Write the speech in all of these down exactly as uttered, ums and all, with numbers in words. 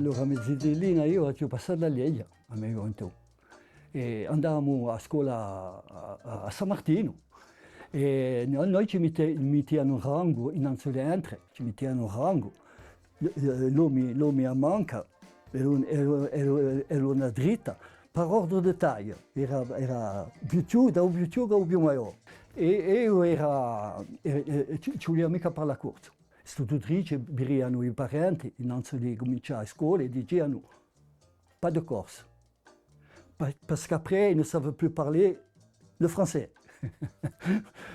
Allora, a me zitellina eiu l'aghju passata à Leghja, a me ghjuventù. È andavamu à a scola à, à, à San Martinu. È no-, noi ci mitte-, mittianu un rangu, innanzu d'entre, ci mittianu un rangu. L-, l-, l'omi, l'omi à manca, eranu, eranu, eranu, eranu à dritta, par ordre de taille. Era, era più chju-, da u più chjucu à u più maiò. È, è eiu era, è, è, è ci, ci vulia micca parlà corsu. Istitutrici, virianu i parenti, innanzu di cumincià a scola, è dicianu: pas de corse. Pa-, parce qu'après, ils ne savent plus parler le français.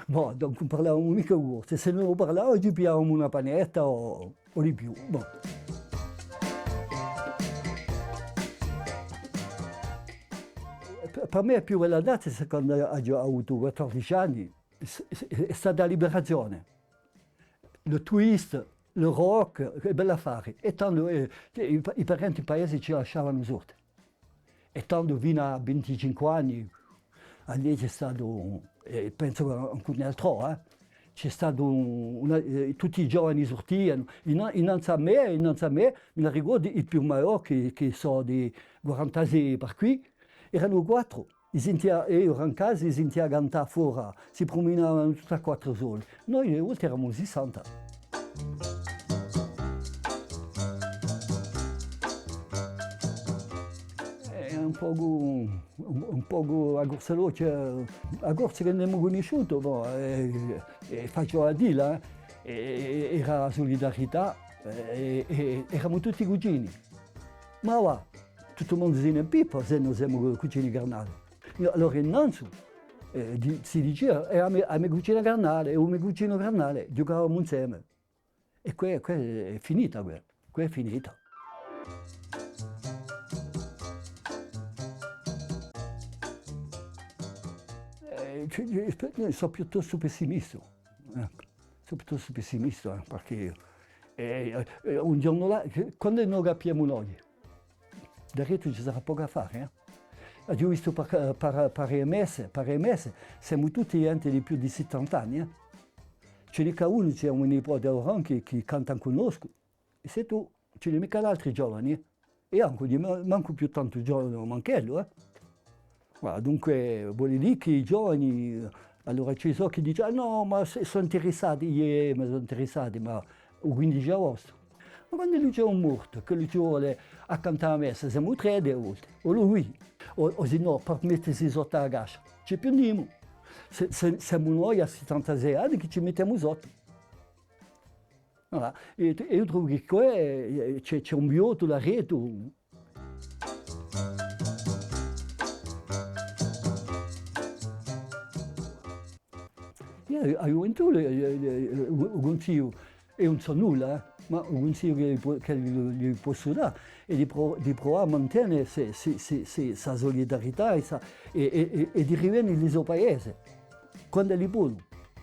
Bon, donc, parlavamu micca corsu. È s'è no u parlavamu, ci pigliavamu una panetta o, o di più. Bon. Per, per mè a più bella data hè quandu aghju avutu quattordeci anni, hè, hè, hè stata a liberazione. Le twist, le rock, chì bellu affare. È tandu, eh, i pa-, i parenti in paese ci lasciavanu sorte. È tandu finu à vinticinque anni, à Leghja ci hè statu, è pensu chì ancu in altrò, eh, ci hè statu una, eh, tutti i giovani surtianu, inna-, innanzu à mè, innanzu à mè, mi ne ricordu i più maiò chì, chì sò di quarantasei par quì, eranu quattru. I sintia, è eiu era in casa, i sintia cantà fora, si pruminavanu tutti à quattru soli. Noi a volte eramu sessanta. Hè un pocu, un, un pocu a Corsica, a Corsica chì n'emu cunnisciutu, bò, è, è facciu à dilla, eh, è, è, era a sulidarità, è, è, eramu tutti cugini. Ma và, tuttu u mondu si ne impippa s'è no semu cugini carnali. Allora innanzu, eh, di-, si dicia, hè a me, a me cugina carnale, hè u me cuginu carnale, ghjucavamu inseme. È què, què hè finita, què, què hè finita. Eh, ci, ci, sò piuttostu pessimistu. Eccu. Sò piuttostu pessimistu, eh, perchè, eh, eh, un ghjornu là, quandu no capiemu noi, daretu ci sarà pocu à fà, eh. Aghju vistu par, par, par e messe, par e messe, semu tutti ghjente di più di sittanta anni, eh. Ci n'hè chè unu, ci hè un nipote à Oran chì, chì canta cù noscu, è sè tù, ci n'hè micca d'altri giovani, eh. È ancu di ma-, mancu più tantu giovanu mancu ellu, eh. Voilà, dunque, vole dì chì i giovani, allora ci sò chì dicenu: "Ah nò, ma sò, sò interessati", iè, ma sò interessati, ma u quindici aostu. Ma quandu ci hè un mortu, chì ci vole à cantà a messa, semu trè di volte, o lui, o, o sinnò, per mettesi sottu à a cascia, ci pigliemu. Sè, sè, semu noi à settantasei anni chì ci mettemu sottu. Voilà. È, è eiu trovu chì quì, eh, ci hè, ci hè un viottu daretu. Eiu, a ghjuventù, eh, eh, u, u cunsigliu, eiu ùn sò nulla, eh, ma u cunsigliu chì li po-, chì li, li possu dà hè di pro-, di pruvà à mantene sta, sta, sta, sta sulidarità è sta, è, è, è, è di rivene in u so paese. Quandu li ponu,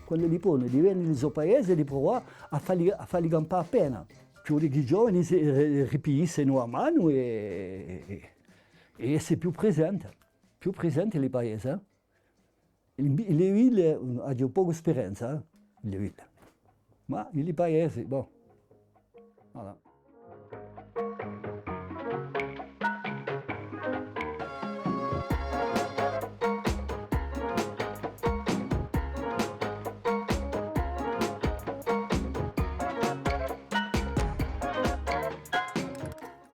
quandu li ponu, di vene in u so paese, di pruvà à falli, à falli campà appena. Ci vole chì i giovani si, eh, ripigliissenu a manu è, è, è esse più presente, più presente in u paese, eh. In, in e ville, mm, aghju pocu speranza, eh, in e ville. Ma in i paesi, bò. Voilà.